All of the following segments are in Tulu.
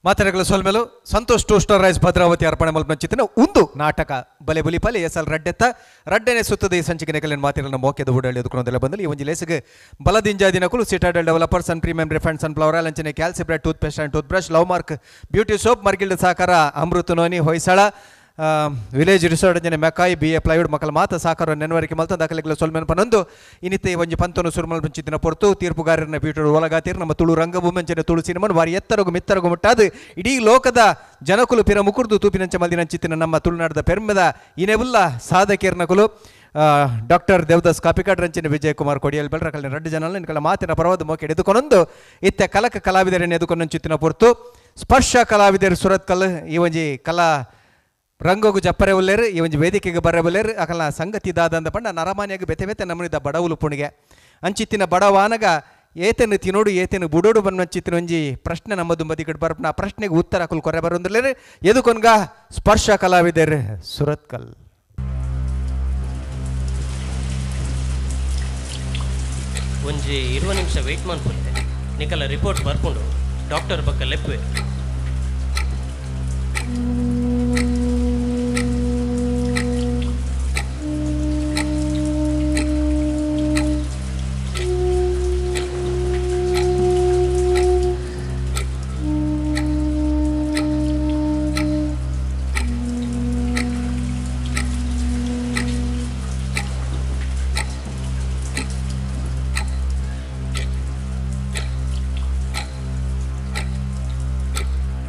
ಮಾತೆರೆಗಳ ಸೊಲ್ಮೆಲು ಸಂತೋಷ್ ಟೋಸ್ಟರ್ ರೈಸ್ ಭದ್ರಾವತಿ ಅರ್ಪಣೆ ಮಲ್ಪಂಚಿತ್ತಿನ ಉಂದು ನಾಟಕ ಬಲೆ ಬುಲಿಪಲೆ ಎಸಲ್ ರಡ್ಡೆತ್ತ ರಡ್ಡನೆ ಸುತ್ತದ ಈ ಸಂಚಿಕೆ ನೆಕಲಿನ ಮಾತೆರೆನ ಮೋಕೆದ ಉಡಳಿ ಎದುಕೊಂದೆಲ್ಲ ಬಂದಲ್ಲಿ ಈ ಒಂಜಿ ಲೇಸಿಗೆ ಬಲದಿಂಜಾದಿನಕುಲು Citadel developers and premium refined sunflower oil ಅಂಚನೆ Calcibrat toothpaste and toothbrush love mark beauty soap ಮರ್ಗಿಲ್ಡ್ ಸಹಕಾರ ಅಮೃತ ನೋನಿ ಹೊಯ್ಸಳ ವಿಲೇಜ್ ರಿಸಾರ್ಟ್ ಅಂಜನೆ ಮೆಕಾಯಿ ಬಿ ಎ ಪ್ಲೈವುಡ್ ಮಕ್ಕಳ ಮಾತ ಸಾಕಾರ ನೆನವರಿಕೆ ಮಲ್ತ ದಾಖಲೆಗಳ ಸೊಲ್ಮೆನ್ ಪನೊಂದು ಇನ್ನಿತ್ತೆ ಒಂಜಿ ಪಂತನು ಸುರುಮಲ್ ಪಂಚಿತ್ತಿನ ಪೊರ್ತು ತೀರ್ಪುಗಾರರನ್ನ ಪೀಠ ಒಳಗಾತೀರ್ ನಮ್ಮ ತುಳು ರಂಗಭೂಮಿ ಅಂಚನೆ ತುಳು ಸಿನಿಮಾ ವಾರಿ ಎತ್ತರಗು ಮಿತ್ತರಗು ಮುಟ್ಟಾದು ಇಡೀ ಲೋಕದ ಜನಕುಲು ಪಿರ ಮುಕುರ್ದು ತೂಪಿನಂಚೆ ಮಲ್ದಿನಂಚಿತ್ತಿನ ನಮ್ಮ ತುಳುನಾಡದ ಪೆರ್ಮೆದ ಇನೆವುಲ್ಲ ಸಾಧಕೀರ್ನಕುಲು ಡಾಕ್ಟರ್ ದೇವದಾಸ್ ಕಾಪಿಕಾಡ್ ರಂಚನೆ ವಿಜಯ್ ಕುಮಾರ್ ಕೊಡಿಯಲ್ ಬೆಲ್ರ ಕಲ್ನ ರಡ್ಡು ಜನ ನಿನ್ಕಲ ಮಾತಿನ ಪರವಾದ ಮೋಕೆ ಎದುಕೊನೊಂದು ಇತ್ತೆ ಕಲಕ ಕಲಾವಿದರನ್ನು ಎದುಕೊನಂಚಿತ್ತಿನ ಪೊರ್ತು ಸ್ಪರ್ಶ ಕಲಾವಿದರು ಸುರತ್ಕಲ್ ಈ ಒಂಜಿ ಕಲಾ ರಂಗೋಗು ಜಪ್ಪರೆ ಉಲ್ಲೇರು ಈ ಒಂಜಿ ವೇದಿಕೆಗೆ ಬರಬಲ್ಲೇರು ಅಕಲ ಸಂಗತಿ ದಾದಂದ ಪಂಡ ನರಮಾನ್ಯಾಗ ಬೆತೆ ಬೆತೆ ನಮನಿದ ಬಡವುಲು ಪುಣಿಗೆ ಅಂಚಿತ್ತಿನ ಬಡವಾನಗ ಏತನು ತಿನೋಡು ಏತನು ಬುಡೋಡು ಬನ್ನಂಚಿತ್ತಿನ ಒಂಜಿ ಪ್ರಶ್ನೆ ನಮ್ಮ ದುಂಬದಿ ಕಡೆ ಬರ್ಪನ ಆ ಪ್ರಶ್ನೆಗೆ ಉತ್ತರ ಅಕುಲು ಕೊರೆ ಬರೋಂದ್ರಲೇರು ಎದುಕೊನ್ಗ ಸ್ಪರ್ಶ ಕಲಾವಿದರು ಸುರತ್ಕಲ್. ಒಂಜಿ 20 ನಿಮಿಷ ವೆಯ್ಟ್ ಮಾಡ್ಕೊಂಡೆ ನಿಕಲ ರಿಪೋರ್ಟ್ ಬರ್ಕೊಂಡು ಡಾಕ್ಟರ್ ಪಕ್ಕ ಲೆಪ್ಪೆ.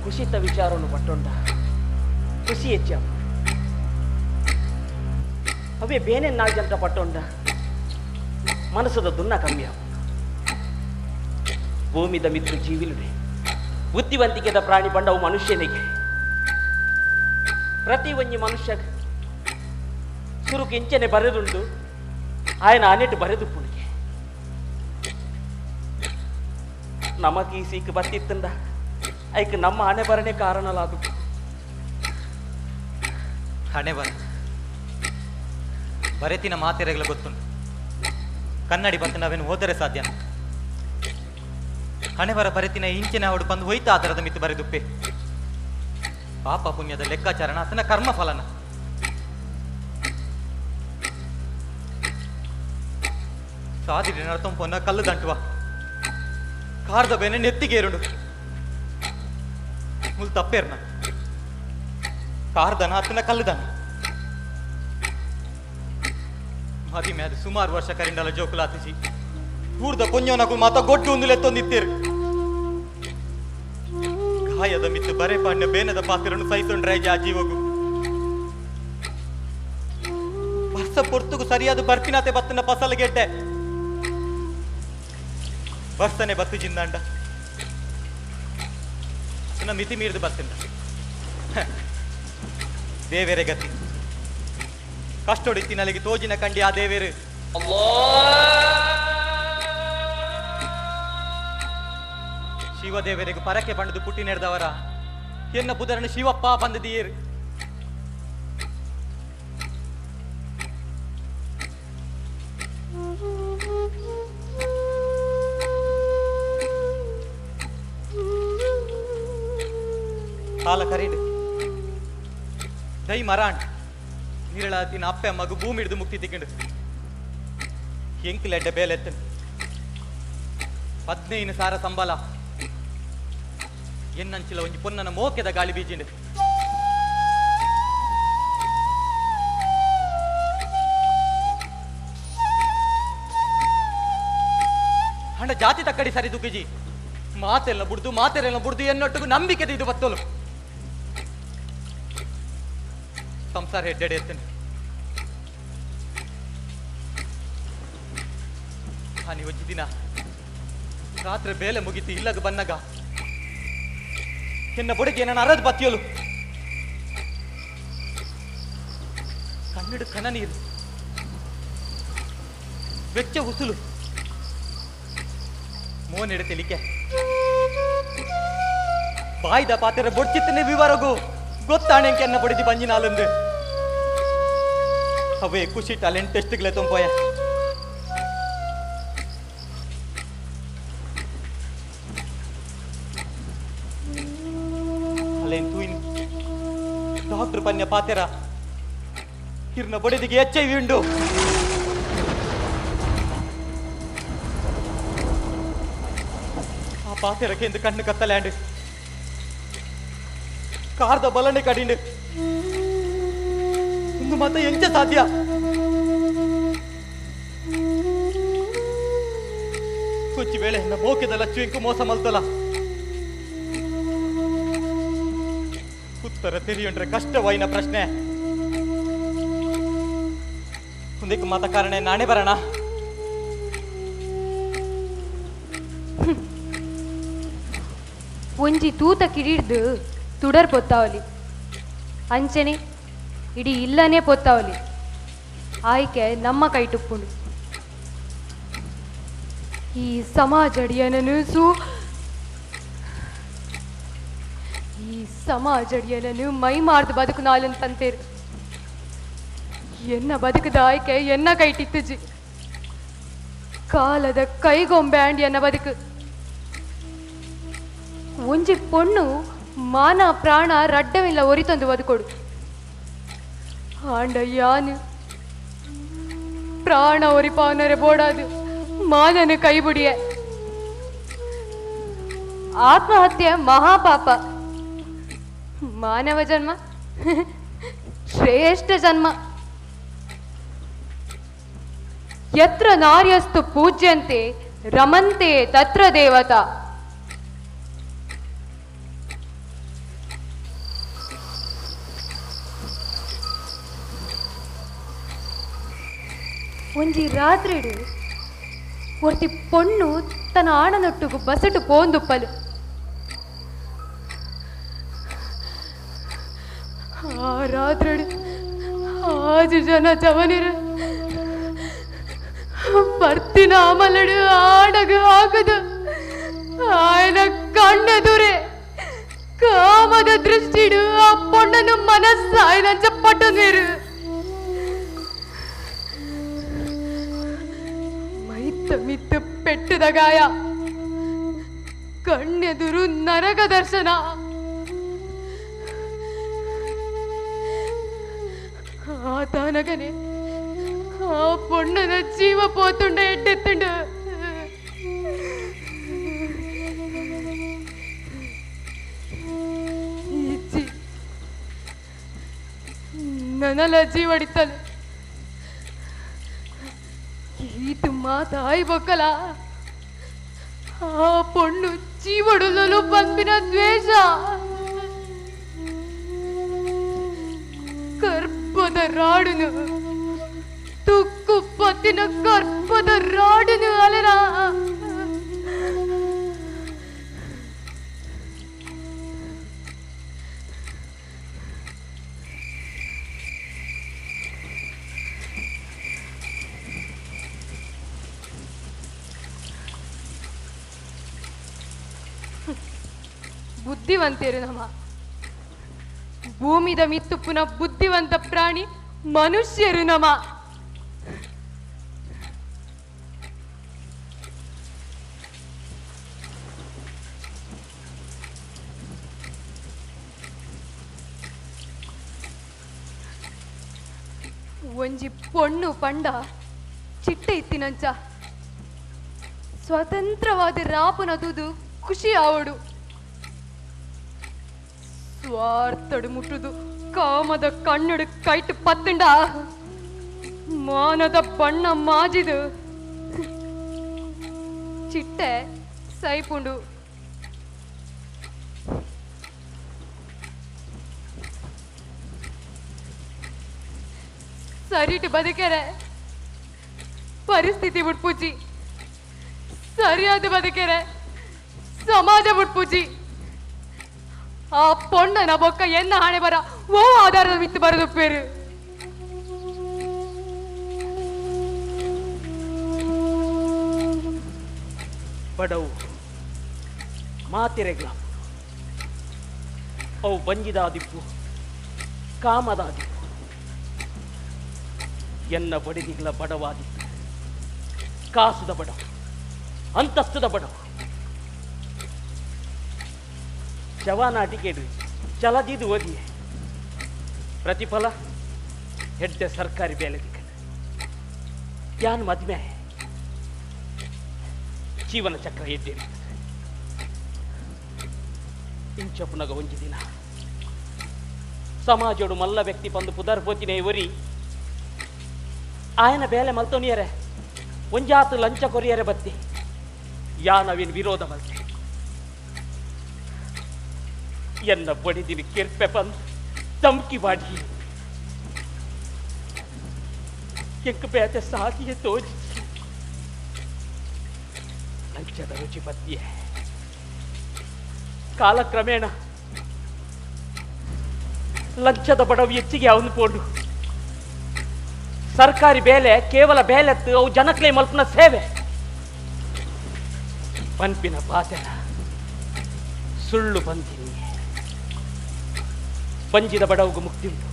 ಕುಸಿತ ವಿಚಾರವನ್ನು ಪಟ್ಟೊಂಡ ಖುಷಿ ಹೆಚ್ಚ ಅವೇ ಬೇನೆ ನಾಲ್ಕು ಜನರ ಪಟ್ಟೊಂಡ ಮನಸ್ಸದ ದುನ್ನ ಕಮ್ಮಿ. ಭೂಮಿದ ಮಿತ್ರ ಜೀವಿಲುಡೆ ಬುದ್ಧಿವಂತಿಕೆದ ಪ್ರಾಣಿ ಬಂಡವು ಮನುಷ್ಯನಿಗೆ ಪ್ರತಿ ಒಂಜಿ ಮನುಷ್ಯ ಸುರುಕು ಇಂಚನೆ ಬರೆದುಂಡು ಆಯನ ಅನೆಟ್ಟು ಬರೆದು ಪುಣಿಗೆ ನಮಗೀ ಸೀಕ್ ಬತ್ತಿತ್ತಂಡ ಐಕ್ ನಮ್ಮ ಹಣೆ ಬರನೆ ಕಾರಣಲಾದು. ಹಣೆ ಬರ ಬರೆತಿನ ಮಾತೆರೆಗಳ ಗೊತ್ತುಂಟು ಕನ್ನಡಿ ಬಂತು ನಾವೇನು ಹೋದರೆ ಸಾಧ್ಯನ ಹಣೆ ಬರ ಬರೆತಿನ ಇಂಚಿನ ಅವಡು ಬಂದು ಹೋಯ್ತಾ ಆಧಾರದ ಮಿತ್ತು ಬರೆದುಪ್ಪೆ ಪಾಪ ಪುಣ್ಯದ ಲೆಕ್ಕಾಚಾರಣ ಆತನ ಕರ್ಮ ಫಲನ ಸಾದಿರಿ ನರ್ತಂಪೊನ್ನ ಕಲ್ಲು ದಂಟುವ ಕಾರ್ದ ಬೇನೆ ನೆತ್ತಿಗೇರುಂಡು ಮುಲ್ ತಪ್ಪೇರ್ನ ಕಾರ್ದನ ಆತನ ಕಲ್ಲುದನ ಮದಿ ಮ್ಯಾದ ಸುಮಾರು ವರ್ಷ ಕರಿಂಡಲ ಜೋಕುಲಾತಿಸಿ ಊರ್ದ ಪೊಂಜೋನಕು ಮಾತ ಗೊಡ್ಡು ಒಂದು ಲೆತ್ತೊಂದಿತ್ತೇರು ಗಾಯದ ಮಿತ್ತು ಬರೆ ಪಾಂಡ ಬೇನದ ಪಾತಿರನ್ನು ಸಹಿಸೊಂಡ್ರೆ ಆ ಜೀವಗು ವರ್ಷ ಪೊರ್ತುಗು ಸರಿಯಾದ ಬರ್ಪಿನಾತೆ ಬತ್ತನ ಫಸಲ ಗೆಡ್ಡೆ ವರ್ಷನೆ ಬತ್ತು ಜಿಂದಾಂಡ ಮಿತಿ ಮೀರಿದು ಬತ್ತಿಂದ ದೇವೇರೆ ಗತಿ ಕಷ್ಟೊಡಿತ್ತಿನಲ್ಲಿಗೆ ತೋಜಿನ ಕಂಡಿ ಆ ದೇವೇರು ಶಿವದೇವರಿಗೆ ಪರಕೆ ಬಂಡದು ಪುಟ್ಟಿ ನೆರೆದವರ ಎನ್ನ ಬುಧರನ್ನು ಶಿವಪ್ಪ ಬಂದದಿಯೇರು ಕಾಲ ಕರೀಡು ದೈ ಮರಾಂಡ್ ನೀರಳಾತಿನ ಅಪ್ಪೆ ಮಗು ಭೂಮಿ ಹಿಡಿದು ಮುಕ್ತಿ ತಿಕ್ಕಿಂಡು ಎಂಕುಲೆಡ್ಡ ಬೇಲೆತ್ತನು 15,000 ಸಂಬಳ ಎನ್ನಂಚಿಲ ಒಂಜಿ ಪೊನ್ನನ ಮೋಕೆದ ಗಾಳಿ ಬೀಜಿಂಡು ಹಣ ಜಾತಿ ತಕ್ಕಡಿ ಸರಿ ದುಗ್ಗಿಜಿ ಮಾತೆಲ್ಲ ಬುಡ್ದು ಮಾತೆರೆಲ್ಲ ಬುಡ್ದು ಎನ್ನೊಟ್ಟಿಗೂ ನಂಬಿಕೆ ಇದು ಬತ್ತೋಲು ಸಂಸಾರ ಹೆಡ್ಡೆಡೆ ಎತ್ತೇನೆ ಹಾನಿ ಒಂಜಿ ದಿನ ರಾತ್ರಿ ಬೇಲೆ ಮುಗಿತು ಇಲ್ಲಗ ಬನ್ನಗ ಎನ್ನ ಬೊಡಗೆ ನನ್ನ ಅರದ್ ಬತ್ತಿಯಲು ಕಣ್ಣಿಡು ಕನ ನೀರು ಬೆಚ್ಚ ಉಸುಲು ಮೋನೆಡೆ ತೆಲಿಕೆ ಬಾಯ್ದ ಪಾತ್ರೆ ಬೊಡ್ಚಿತ್ತನೆ ವಿವರಗು ಗೊತ್ತಾಣೆಂಕೆ ಅನ್ನ ಬಡಿದಿ ಬಂಜಿ ನಾಲಂದು ಅವೇ ಖುಷಿ ಟಾಲೆಂಟ್ ಟೆಸ್ಟ್ಗಳೇ ತುಂಬೋಯ ಪನ್ಯ ಪಾತೆರ ಇರ್ನ ಬಡಿದಿಗೆ ಎಚ್.ಐ.ವಿ ಉಂಡು. ಆ ಪಾತೆರಕ್ಕೆ ಎಂದು ಕಣ್ಣು ಕತ್ತಲ್ಯಾಂಡು ಕಾರ್ದ ಬಲನೆ ಕಡಿಂಡು ಒಂದು ಮಾತ ಎಂಚ ಸಾಧ್ಯ? ಕೊಚ್ಚಿ ವೇಳೆ ಮೋಕೆದ ಲಚ್ಚು ಇಂಕು ಮೋಸ ಮಲ್ತಲ ಉತ್ತರ ತೆರಿಯೊಂಡ್ರೆ ಕಷ್ಟವಾಯಿನ ಪ್ರಶ್ನೆ. ಮುಂದಕ್ಕೆ ಮಾತ ಕಾರಣ ನಾನೇ ಬರೋಣ. ಒಂಜಿ ತೂತ ಕಿಡಿಡ್ದು ತುಡರ್ ಪೊತ್ತಾವಲಿ ಅಂಚನೆ ಇಡೀ ಇಲ್ಲನೇ ಪೊತ್ತಾವಲಿ ಆಯ್ಕೆ ನಮ್ಮ ಕೈಟುಪ್ಪುಂಡು. ಈ ಸಮಾಜಡಿಯನನು ಈ ಸಮಾಜಡಿಯನನು ಮೈ ಮಾರ್ದು ಬದುಕು ನಾಲಂತಂತೇರು. ಎನ್ನ ಬದುಕದ ಆಯ್ಕೆ ಎನ್ನ ಕೈಟಿತ್ತುಜಿ ಕಾಲದ ಕೈಗೊಂಬೆ ಆಂಡ್ ಎನ್ನ ಬದುಕು. ಒಂಜಿ ಪೊಣ್ಣು ಮಾನ ಪ್ರಾಣ ರಡ್ಡವಿಲ್ಲ ಒರಿತೊಂದು ಬದುಕೊಡು ಆಂಡ ಯಾನು ಪ್ರಾಣ ಒರಿಪಾವನರೆ ಬೋಡಾದು ಮಾನನು ಕೈಬುಡಿಯ. ಆತ್ಮಹತ್ಯೆ ಮಹಾಪಾಪ. ಮಾನವ ಜನ್ಮ ಶ್ರೇಷ್ಠ ಜನ್ಮ. ಯತ್ರ ನಾರ್ಯಸ್ತು ಪೂಜ್ಯಂತೆ ರಮಂತೆ ತತ್ರ ದೇವತಾ. ಒಂಜಿ ರಾತ್ರಿಡು ಒರ್ತಿ ಪೊಣ್ಣು ತನ್ನ ಆಣನೊಟ್ಟುಗು ಬಸಟು ಪೋಂದುಪ್ಪಲು. ಆ ರಾತ್ರಿಡು ಆಜು ಜನ ಜವನಿರು ಬರ್ತಿನ ಅಮಲಡು ಆಡಗು ಹಾಕದು ಆಯನ ಕಣ್ಣೆದುರೆ ಕಾಮದ ದೃಷ್ಟಿಡು ಆ ಪೊಣ್ಣನು ಮನಸ್ಸಾಯನಂಚ ಪಟ್ಟು ನೀರು. ಮಿತ್ತ ಪೆಟ್ಟದ ಗಾಯ ಕಣ್ಣೆದುರು ನರಕ ದರ್ಶನ. ಆತನಗನೆ ಆ ಪೊಣ್ಣನ ಜೀವ ಪೋತುಂಡ ಎಡ್ಡೆತ್ತುಂಡು. ಇಜ್ಜಿ ನನಲ ಜೀವಡಿತ್ತಲು ಈತು ಮಾತಾಯಿ ಬೊಕ್ಕಲ ಆ ಪೊಣ್ಣು ಜೀವಡುಲಲು ಬಂದಿನ ದ್ವೇಷ ಕರ್ಪದ ರಾಡುನು ತುಕ್ಕು ಪತ್ತಿನ ಕರ್ಪದ ರಾಡುನು ಅಲರ. ಬುದ್ಧಿವಂತರು ನಮ್ಮ ಭೂಮಿದ ಮಿತ್ತುಪ್ಪುನ ಬುದ್ಧಿವಂತ ಪ್ರಾಣಿ ಮನುಷ್ಯರು ನಮ. ಒಂಜಿ ಪೊಣ್ಣು ಪಂಡ ಚಿಟ್ಟೆ ಇತ್ತಿನಂಚ ಸ್ವತಂತ್ರವಾದ ರಾಪುನ ತುದು ಖುಷಿ ಆವಡು. ಸ್ವಾರ್ಥಡು ಮುಟ್ಟುದು ಕಾಮದ ಕಣ್ಣಡು ಕೈಟು ಪತ್ತುಂಡ ಮಾನದ ಬಣ್ಣ ಮಾಜಿದು ಚಿಟ್ಟೆ ಸೈಪುಂಡು. ಸರಿಟು ಬದುಕೆರೆ ಪರಿಸ್ಥಿತಿ ಬಿಟ್ಪೂಜಿ, ಸರಿಯಾದ ಬದುಕೆರೆ ಸಮಾಜ ಬಿಟ್ಪೂಜಿ. ಆ ಪೊಣ್ಣನ ಬೊಕ್ಕ ಎನ್ನ ಹಣೆ ಬರ ಓ ಆಧಾರದ ಮಿತ್ತು ಬರದು ಪೇರು. ಬಡವು ಮಾತಿರೆಗ್ಲ ಅವು ಬಂಜಿದಾದಿಪ್ಪು ಕಾಮದಾದಿಪ್ಪು ಎನ್ನ ಬಡಿದಿಗ್ಲ ಬಡವಾದಿತ್ತು ಕಾಸುದ ಬಡವು ಅಂತಸ್ತದ ಬಡವು ಶವನಾಟಿಕೆಡು ಚಲದಿದು ಓದಿಯೆ ಪ್ರತಿಫಲ ಹೆಡ್ಡೆ ಸರ್ಕಾರಿ ಬೇಲೆ ದಿಕ್ಕ ಯಾನ್ ಮದ್ಮೆ ಜೀವನ ಚಕ್ರ ಎಡ್ಡೆ ಇಂಚಪ್ಪುನಗ ಒಂಜಿ ದಿನ ಸಮಾಜೋಡು ಮಲ್ಲ ವ್ಯಕ್ತಿ ಬಂದು ಪುದರ್ ಪೋತಿನೇ ಒರಿ ಆಯನ ಬೇಲೆ ಮಲ್ತೋನಿಯರೆ ಒಂಜಾತು ಲಂಚ ಕೊರಿಯರೆ ಬತ್ತಿ ಯಾನವಿನ ವಿರೋಧ ಮಲ್ತೆ ಎನ್ನ ಬಡಿದಿನ ಕಿರ್ಪೆ ಬಂದು ಧಮಕಿ ಬಾಡಿ ಎಂಕ್ ಬೇತೆ ಸಾಧಿಯ ತೋಜಿ ಲಂಚದ ರುಚಿ ಬತ್ತಿಯೇ ಕಾಲಕ್ರಮೇಣ ಲಂಚದ ಬಡವು ಹೆಚ್ಚಿಗೆ ಅವನು ಪೋಡು ಸರ್ಕಾರಿ ಬೇಲೆ ಕೇವಲ ಬೇಲೆತ್ತು ಅವು ಜನಕ್ಲೆ ಮಲ್ಪನ ಸೇವೆ ಪನ್ಪಿನ ಪಾತೆನ ಸುಳ್ಳು ಬಂದಿನಿ ಪಂಜಿದ ಬಡವುಗು ಮುಕ್ತಿ ಉಂಟು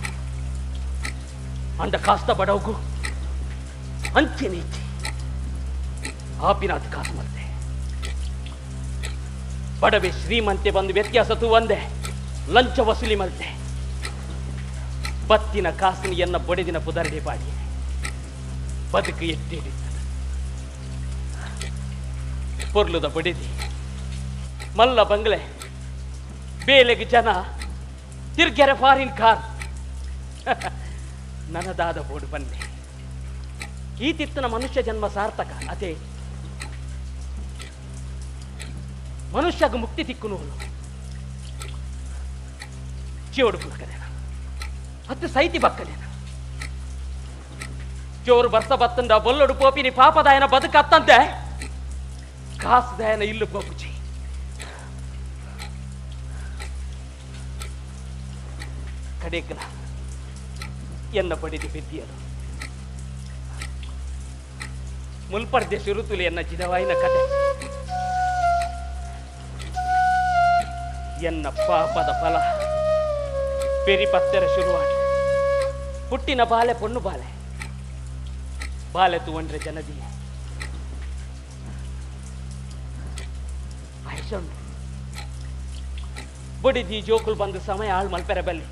ಅಂಡ ಕಾಸ್ತ ಬಡವುಗು ಅಂಚಿನ ಇಚ್ಛೆ ಆಪಿನಾದ ಕಾಸು ಮಲ್ತೆ ಬಡವೆ ಶ್ರೀಮಂತೆ ಬಂದು ವ್ಯತ್ಯಾಸ ತೂವಂದೆ ಲಂಚ ವಸೂಲಿ ಮಲ್ತೆ ಬತ್ತಿನ ಕಾಸಿನ ಎನ್ನ ಬಡಿದಿನ ಪುದರಡೆ ಬಾಡಿ ಬದುಕು ಎಟ್ಟಿಡಿತ್ತದ ಪೊರ್ಲುದ ಬಡಿದಿ ಮಲ್ಲ ಬಂಗ್ಲೆ ಬೇಲೆಗೆ ಜನ ತಿರ್ಗೆರೆ ಫಾರಿನ್ ಕಾರ್ ನನದಾದ ಬೋಡು ಬಂದೆ ಈ ತಿತ್ತನ ಮನುಷ್ಯ ಜನ್ಮ ಸಾರ್ಥಕ ಅದೇ ಮನುಷ್ಯಗ ಮುಕ್ತಿ ತಿಕ್ಕುನು ಚೇಡು ಪುಲಕನೇನ ಹತ್ತು ಸೈತಿ ಬಕ್ಕನೇನ ಜೋರು ಬರ್ಸ ಬತ್ತಂದ ಬೊಲ್ಲೊಡು ಪೋಪಿನಿ ಪಾಪದಾಯನ ಬದುಕತ್ತಂತೆ ಕಾಸುದಾಯನ ಇಲ್ಲು ಪೋಪುಜಿ ಕಡೆಗ್ನ ಎನ್ನ ಬಡಿದಿ ಬಿದ್ದಿಯರು ಮುಲ್ಪರ್ದೆ ಶುರುತುಲಿ ಎನ್ನ ಜಿನವಾಯಿನ ಕತೆ ಎನ್ನ ಪಾಪದ ಫಲ ಪೆರಿ ಪತ್ತೆರ ಶುರುವಾಟ ಪುಟ್ಟಿನ ಬಾಲೆ ಪೊಣ್ಣು ಬಾಲೆ ಬಾಲೆ ತುವಂಡ್ರೆ ಜನದಿ ಆಯ್ಸೊಂಡು ಬಡಿದಿ ಜೋಕುಲ್ ಬಂದು ಸಮಯ ಆಳ್ ಮಲ್ಪೆರ ಬಲ್ಲಿ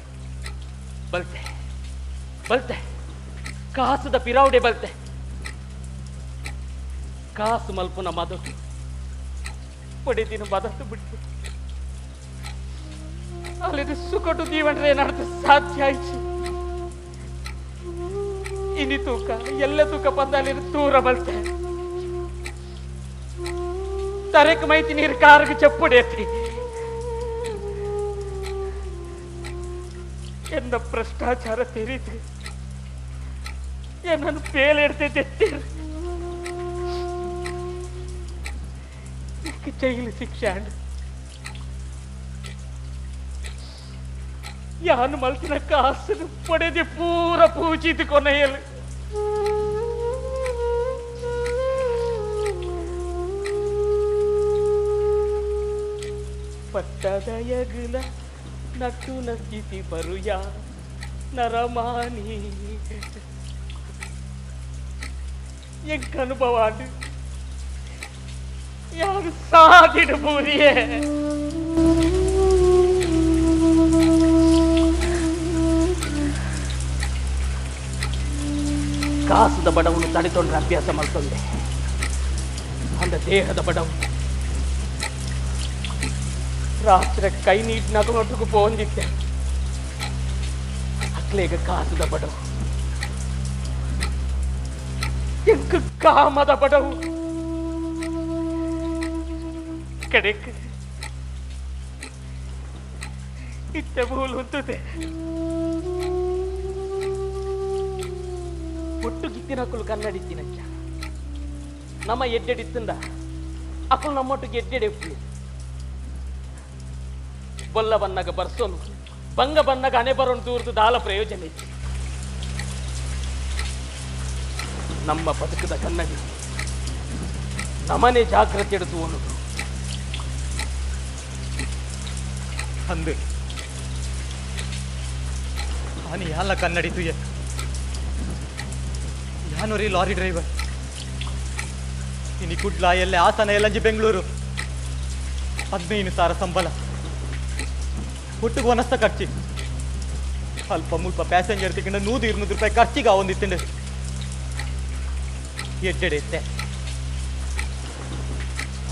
ಬಲ್ತೆ ಬಲ್ತೆ ಕಾಸುದ ಪಿರೌಡೆ ಬಲ್ತೆ ಕಾಸು ಮಲ್ಪುನ ಮದತು ಬಡಿದಿನ ಮದತು ಬಿಟ್ಟು ಅಲ್ಲಿದ್ದು ಸುಕೊಟ್ಟು ದೀವಣ್ರೆ ಏನಾಡ್ತು ಸಾಧ್ಯ ಆಯ್ತು ಇನಿ ತೂಕ ಎಲ್ಲ ತೂಕ ಬಂದ ಅಲ್ಲಿ ತೂರ ಬಲ್ತೆ ತರಕ್ ಮೈತಿ ನೀರು ಕಾರ್ಗೆ ಚಪ್ಪುಡೇತಿ ಎನ್ನ ಭ್ರಷ್ಟಾಚಾರ ತೆರೀತು ಏನನ್ನು ಪೇಲೆಡ್ತೈತೆ ಜೈಲು ಶಿಕ್ಷೆ ಅಂಡ್ ಯಾನು ಮಲ್ತಿನ ಕಾಸನ್ನು ಪಡೆದು ಪೂರ ಪೂಜಿತು ಕೊನೆಯಲ್ಲಿ ಪಟ್ಟದಯಗುಲ ನಟ್ಟುನ ಸ್ಥಿತಿ ಬರುಯ ನರಮಾನಿ ಎಂಕ ಅನುಭವ ಯಾರು ಸಾಧಿಡು ಪೂರಿಯೇ ಕಾಸದ ಬಡವನು ತಡೆತೊಂಡ್ರೆ ಅಭ್ಯಾಸ ಮಾಡ್ತೊಂಡೆ ಅಂದ ದೇಹದ ಬಡವು ರಾತ್ರಿ ಕೈ ನೀಟ್ ನಗನೊಟ್ಟಿಗೆ ಪೋಂದಿತ್ತೆ ಅಕ್ಲೇಗ ಕಾಸದ ಬಡವು ಎಂಕ ಕಾಮದ ಬಡವು ಕಡೆಕ್ ಇತ್ತೆ ಭೂಲು ಹೊಂತದೆ ಒಟ್ಟು ಗಿತ್ತಿನಕ್ಕಲು ಕನ್ನಡಿತ್ತಿನಚ್ಚ ನಮ್ಮ ಎಡ್ಡೆಡಿತ್ತಂದ ಅಕ್ಕಲು ನಮ್ಮೊಟ್ಟಿಗೆ ಎಡ್ಡೆಡೆ ಬೊಲ್ಲ ಬನ್ನಗ ಬರ್ಸೋನು ಬಂಗ ಬನ್ನಗ ಹಣೆ ಬರೋನು ದೂರದು ದಾಲ ಪ್ರಯೋಜನ ಇತ್ತು ನಮ್ಮ ಬದುಕದ ಕನ್ನಡಿ ನಮನೆ ಜಾಗ್ರತೆ ಹಿಡಿದು ಅನ್ನೋದು ಅಂದು ಆನಿ ಯಾಲ ಕನ್ನಡಿ ತುಯೆ ಯಾನೋರಿ ಲಾರಿ ಡ್ರೈವರ್ ಇನಿ ಕುಡ್ಲ ಎಲ್ಲೆ ಹಾಸನ ಎಲ್ಲಂಜಿ ಬೆಂಗಳೂರು 15,000 ಸಂಬಳ ಒಟ್ಟಿಗೆ ಒನಸ್ತ ಖರ್ಚಿ ಅಲ್ಪ ಮುಲ್ಪ ಪ್ಯಾಸೆಂಜರ್ ತಿಕ್ಕಂಡ 100-200 ರೂಪಾಯಿ ಖರ್ಚಿಗೆ ಆವೊಂದಿತ್ತಂಡು. ಎಡ್ಡೆಡೆ ಇತ್ತೆ.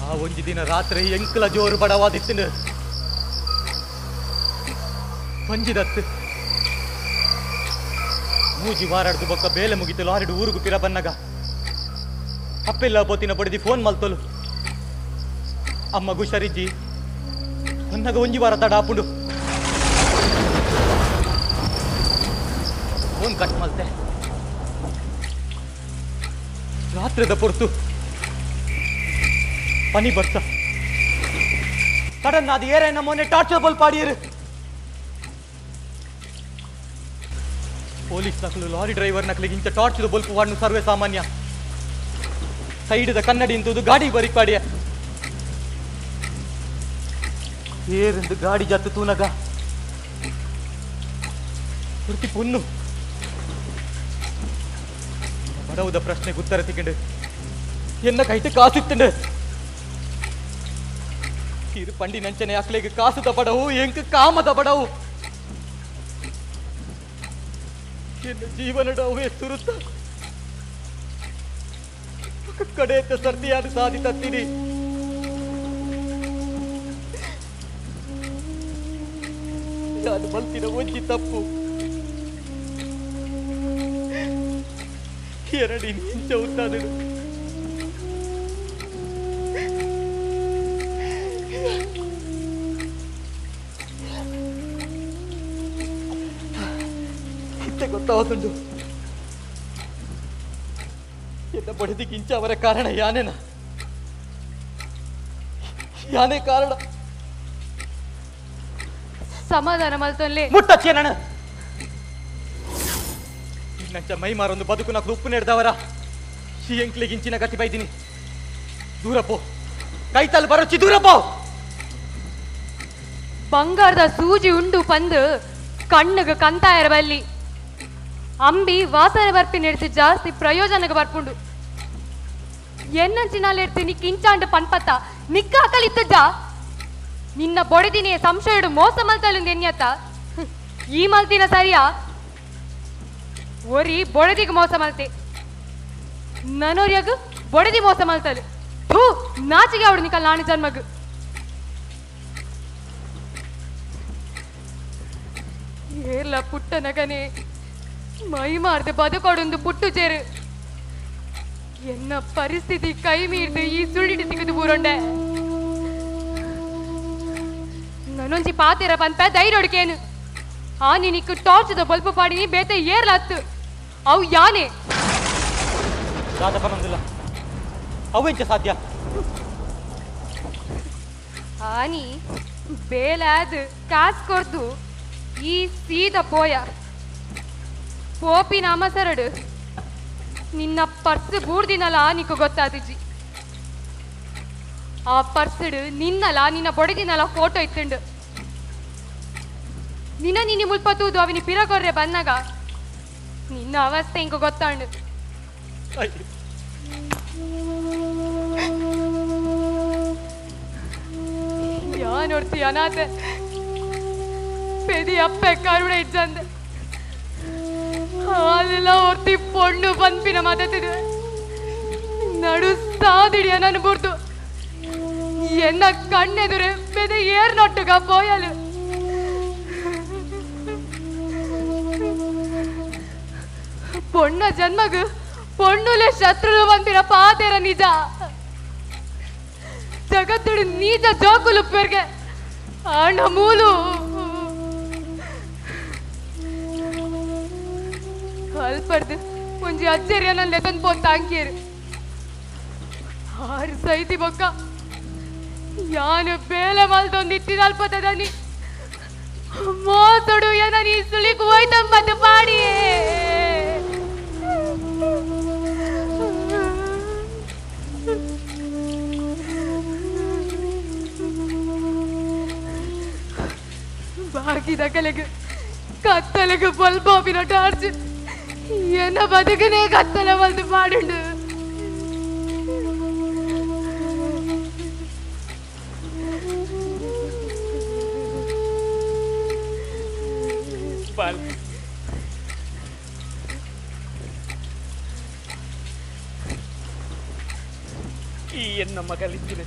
ಆ ಒಂಜಿ ದಿನ ರಾತ್ರಿ ಎಂಕಲ ಜೋರು ಬಡವಾದಿತ್ತಂಡು. ಪಂಜಿದತ್ತು ಮೂಜಿ ವಾರಾಡ್ದು ಬೊಕ್ಕ ಬೇಲೆ ಮುಗಿತು ಲಾರಿಡು ಊರುಗು ಪಿರ ಬನ್ನಗ ಅಪ್ಪೆಲ್ಲ ಬೋತಿನ ಬಡಿದಿ ಫೋನ್ ಮಲ್ತೋಲು. ಅಮ್ಮ ಗುಷರಿಜ್ಜಿ ಬನ್ನಗ ಒಂಜಿ ವಾರ ತಡ ಆಪುಂಡು. ಫೋನ್ ಕಟ್ ಮಲ್ತೆ. ರಾತ್ರಿದ ಪೊರ್ತು ಪನಿ ಬರ್ಸ ಸಡನ್ ಅದು ಏರೇನ ಮೊನ್ನೆ ಟಾರ್ಚರ್ ಬಲ್ ಪಾಡಿಯರು. ಪೊಲೀಸ್ ನಕಲು ಲಾರಿ ಡ್ರೈವರ್ ನಕಲಿಗೆ ಇಂಚ ಟಾರ್ಚ್ ಬಲ್ಪು ವಾಡ್ನು ಸರ್ವೇ ಸಾಮಾನ್ಯ. ಸೈಡ್ದ ಕನ್ನಡಿ ಇಂತುದು ಗಾಡಿ ಬರಿಕ್ ಪಾಡಿಯ. ಏರೆಂದು ಗಾಡಿ ಜತ್ತು ತೂನಗ ಪೂರ್ತಿ ಪೊನ್ನು. ಬಡವುದ ಪ್ರಶ್ನೆಗೆ ಉತ್ತರ ತಿಕ್ಕಂಡು ಎನ್ನ ಕೈತೆ ಕಾಸಿತ್ತಂಡು. ಇರು ಪಂಡಿ ನಂಚನೆ ಅಕ್ಲೆಗೆ ಕಾಸುದ ಬಡವು ಎಂಕ ಕಾಮದ ಬಡವು. ಎನ್ನ ಜೀವನದ ಅವೇ ಸುರುತ್ತ ಕಡೆಯತ್ತ ಸರ್ತಿಯಾದ ಸಾಧಿ ತತ್ತೀನಿ. ನಾನು ಮಲ್ತಿನ ಒಂಜಿ ತಪ್ಪು ಎರಡಿ ನಿಂಚ ಉತ್ತಾದನು. ಇತ್ತೆ ಗೊತ್ತಾವತ್ತುಂಡು ಎನ್ನ ಬಡದಿಗಿಂಚ ಅವರ ಕಾರಣ ಯಾನೇನ ಯಾನೇ ಕಾರಣ. ಸಮಾಧಾನ ಮಲ್ತೊಲ್ಲೆ ಮುಟ್ಟಚ್ಚೆ ನಾನು ಇನ್ನಂಚ ಮೈ ಮಾರೊಂದು ಬದುಕು ನಾಕು ಉಪ್ಪು ನೆಡ್ದವರ ಎಂಕ್ಲಿಗಿಂಚಿನ ಗತಿ ಬೈದಿನಿ. ದೂರಪ್ಪೋ ಕೈತಲ್ ಬರೋಚಿ ದೂರಪ್ಪೋ. ಬಂಗಾರದ ಸೂಜಿ ಉಂಡು ಪಂದು ಕಣ್ಣುಗ ಕಂತಾಯರ ಬಲ್ಲಿ ಅಂಬಿ ವಾಸನೆ ಬರ್ಪಿ ನೆಡ್ತಿ ಜಾಸ್ತಿ ಪ್ರಯೋಜನಕ್ಕೆ ಬರ್ಪುಂಡು. ಎನ್ನಂಚಿನಾಲೆಡ್ತಿ ನಿಕ್ ಇಂಚಾಂಡು ಪನ್ಪತ್ತ ನಿಕ್ಕ ಅಕಲಿತ್ತಜ್ಜ ನಿನ್ನ ಬೊಡೆದಿನೇ ಸಂಶಯಡು ಮೋಸ ಮಲ್ತಲುಂದು ಎನ್ಯತ್ತ ಈ ಮಲ್ತಿನ ಸರಿಯಾ ಒರಿ ಬೊಡೆದಿಗೆ ಮೋಸ ಮಲ್ತೆ ನನೋರ್ಯಗ ಬೊಡೆದಿ ಮೋಸ ಮಲ್ತಲು. ಥೂ ನಾಚಿಗೆ ಅವಡು ನಿಕಲ್ ನಾಣಿ ಜನ್ಮಗು. ಏರ್ಲ ಪುಟ್ಟ ನಗನೆ ಮೈ ಮಾರ್ದೆ ಬದುಕೊಡೊಂದು ಪುಟ್ಟು ಚೇರು ಎನ್ನ ಪರಿಸ್ಥಿತಿ ಕೈ ಮೀರ್ದು ಈ ಸುಳ್ಳಿಟ್ಟು ಸಿಕ್ಕದು ಬೂರೊಂಡೆ. ನಾನೊಂಜಿ ಪಾತಿರ ಪಂತ ಧೈರ್ಯೊಡ್ಕೇನು ಆ ನಿನಿಕ್ಕು ಟಾರ್ಚದ ಬಲ್ಪು ಪಾಡಿನಿ ಬೇತೆ ಏರ್ಲತ್ತು ಅವು ಯಾನೆ ದಾದಪನೊಂದಿಲ್ಲ ಅವೆಂಚ ಸಾಧ್ಯ. ಆನಿ ಬೇಲಾದ ಕಾಸು ಕೊರ್ದು ಈ ಸೀದ ಪೋಯ ಪೋಪಿನ ಅಮಸರಡು ನಿನ್ನ ಪರ್ಸ್ ಬೂರ್ದಿನಲ್ಲ ನಿಕ್ಕು ಗೊತ್ತಾದಿಜ್ಜಿ. ಆ ಪರ್ಸ್ಡು ನಿನ್ನಲ್ಲ ನಿನ್ನ ಬೊಡೆದಿನಲ್ಲ ಫೋಟೋ ಇತ್ತುಂಡು. ನಿನ್ನ ನಿನ್ನೆ ಮುಲ್ಪ ತೂದು ಅವನಿ ಪಿರಗೊರ್ರೆ ಬಂದಾಗ ನಿನ್ನ ಅವಸ್ಥೆ ಇಂಕ ಗೊತ್ತಾಂಡು. ಯಾನೊರ್ತಿ ಅನಾಥೆ ಪೆದಿ ಅಪ್ಪೆ ಕರುಣೆ ಇಜ್ಜಂದೆ ಹಾಲೆಲ್ಲ ಒರ್ತಿ ಪೊಣ್ಣು ಬಂದ್ಪಿನ ಮದತಿದೆ ನಡು ಸಾದಿಡಿಯ ನಾನು ಬುರ್ದು ಎನ್ನ ಕಣ್ಣೆದುರೆ ಬೆದೆ ಏರ್ ನೊಟ್ಟುಗ ಪೋಯಲು. ಪೊಣ್ಣ ಜನ್ಮಗು ಪೊಣ್ಣುಲೆ ಶತ್ರುಲು ಬಂದಿರ ಪಾತೆರ ನಿಜ ಜಗತ್ತುಡು ನೀಜ ಜೋಕುಲು ಪೆರ್ಗೆ ಆಣ ಮೂಲು ಅಲ್ಪರ್ದು ಒಂಜಿ ಅಚ್ಚರಿಯ ನನ್ನ ಲೆತನ್ ಪೋನ್ ತಾಂಕಿಯರು ಆರು ಸೈತಿ ಬೊಕ್ಕ ಯಾನು ಬೇಲೆ ಮಲ್ದೊಂದಿತ್ತಿದ ಅಲ್ಪತದನಿ ಮೋಸಡು ಏನ ನೀ ಸುಳಿಕ್ ಹೋಯ್ತಂಬದ್ದು ಪಾಡಿಯೇ. ಬಾಕಿದ ಕಲೆಗೆ ಕತ್ತಲೆಗೆ ಬಲ್ಬೋಪಿನ ಟಾರ್ಚ್ ಎನ್ನ ಬದುಕನೇ ಕತ್ತಲೆ ಬಲ್ದು ಪಾಡುಂಡು. ಬಾಲ್ ಈ ಎನ್ನ ಮಗಲಿದ್ದಿನ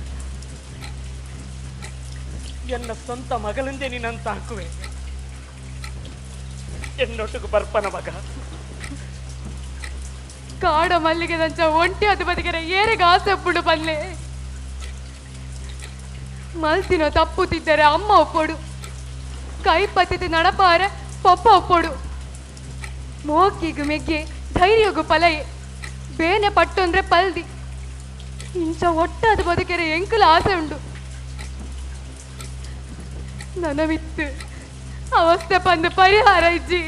ಎನ್ನ ಸ್ವಂತ ಮಗಲೆಂದೇ ನೀನಂತ ಹಾಕುವೆ. ಎನ್ನೊಟ್ಟಿಗೆ ಬರ್ಪನ ಮಗ. ಕಾಡ ಮಲ್ಲಿಗೆ ನಂಚ ಒಂಟಿ ಅದು ಬದಿಗೆರೆ ಏರೆಗೆ ಆಸೆ ಒಪ್ಪುಡು ಬಲ್ಲೆ. ಮಲ್ತಿನ ತಪ್ಪುತ್ತಿದ್ದರೆ ಅಮ್ಮ ಒಪ್ಪೋಡು, ಕೈ ಪತ್ತಿದ ನಡಪಾರೆ ಪಪ್ಪ ಒಪ್ಪೋಡು. ಮೋಕಿಗು ಮೆಗ್ಗೆ ಧೈರ್ಯಗು ಪಲಯೆ ಬೇನೆ ಪಟ್ಟು ಅಂದ್ರೆ ಪಲ್ದಿ. ಇಂಚ ಒಟ್ಟಾದ ಬದುಕೆರೆ ಎಂಕಲ ಆಸೆ ಉಂಡು. ನನವಿತ್ತು ಅವಸ್ಥೆ ಬಂದು ಪರಿಹಾರ ಇಜ್ಜಿ.